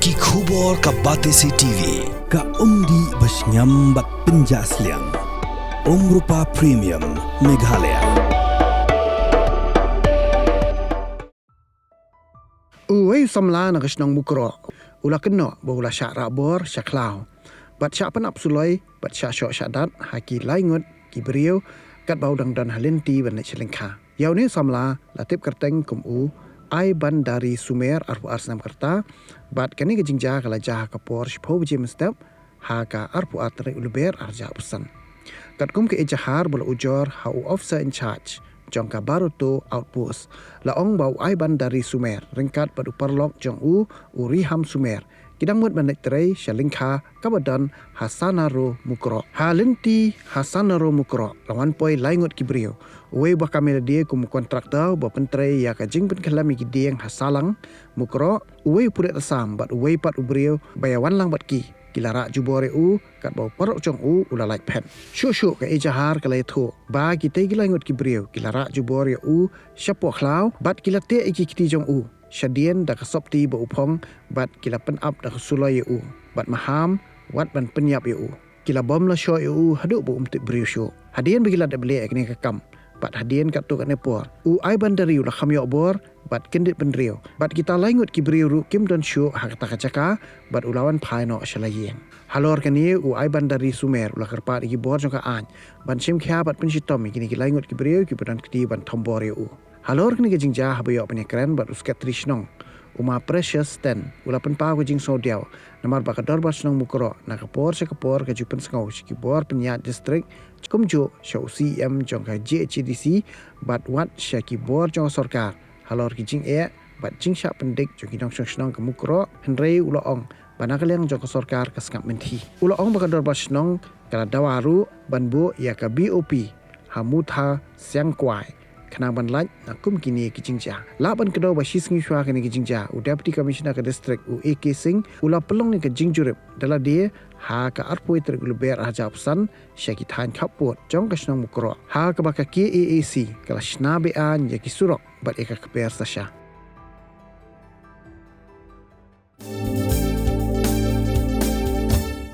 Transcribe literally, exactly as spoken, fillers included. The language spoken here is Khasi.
Ki khubor ka Batesi T V, ka umdih ba shngiam bad pynjah sliang. Umrupa Premium, Meghalaya. Uwei u samla na ka shnong Mukroh u la kynnoh ba u la shah rah bor sha khlaw bad shah pynap suloi bad shah shoh shah dat ha ki lai ngut ki briew katba u dang don ha lynti ban leit sha lyngkha. Ïa une u samla la tip kyrteng kum u Aibandari Sumer, arphew ar snem ka rta, bad kane ka jingjia ka la jia ha ka por shiphew baje mynstep ha ka arphew ar tarik u Lber arhajar arphew san. Katkum ka ejahar ba la ujor ha u officer in charge jong ka Baroto Outpost, la ong ba u Aibandari Sumer ryngkat bad u paralok jong u, u Riham Sumer, ki dang mut ban leit trei sha lyngkha kaba don ha Sanaro Mukroh. Ha lynti ha Sanaro Mukroh la wan poi lai ngut ki briew. Uwei uba kam ïalade kum u kontraktor ba pyntrei ïa ka jingpynkhyllem ïa ki dieng ha Salang Mukroh, uwei u pulit Assam bad uwei pat u briew ba ïawan lang bad ki, ki la rah jubor ïa u katba u paralok jong u u la lait phet. Shuh shuh ka ejahar ka la ïathuh ba kitei ki lai ngut ki briew ki la rah jubor ïa u shapoh khlaw bad ki la teh ïa ki kti jong u shadien da ka sopti ba u phong bad ki la pynap da ka suloi ïa u bad maham wat ban pynïap ïa u. Ki la bom la shoh ïa u haduh ba um tip briew shuh. Hadien ba ki la dep leh ïa kane ka kam bad hadien katto katne por, u Aibandari u la kham ïoh bor bad kyndit bynriew bad kita lai ngut ki briew ruh kim don shuh ha kata ka jaka bad u la wan phai noh sha la ïing. Halor kane u Aibandari Sumer u la kyrpad ïa ki bor jong ka aiñ ban shim khia bad pynshitom ïa kine ki lai ngut ki briew kiba don kti ban thombor ïa u. Halor kane ka jingjia haba ïoh ban ïakren bad u Secretary Shnong, u Ma Precious Ten, u la pynpaw ka jingsngewdiaw namar ba ka Dorbar Shnong Mukroh na ka por sha ka por ka ju pynsngew sha ki bor pynïaid district, kumjuh sha u C E M jong ka J H A D C bad wat sha ki bor jong ka sorkar halor ki jingeh bad jingshah pyndik jong ki nongshong shnong ka Mukroh, hynrei u la ong ba na ka liang jong ka sorkar ka sngap mynthi. U la ong ba ka Dorbar Shnong ka la dawa ruh ban buh ïa ka B O P ha Mutha Siangkwai khnang ban lait na kum kine ki jingjia. Lah ban kdew ba shi sngi shuwa kane ki jingjia, u Deputy Commissioner ka district, u A K Singh, u la pynlong ïa ka jingjurip da lade ha ka arphew tarik u Lber arhajar arphew san sha ki thaiñ khappud jong ka shnong Mukroh, ha kaba ka K A A C ka la shna be-aiñ ïa ki surok bad ïa ka kper sasha.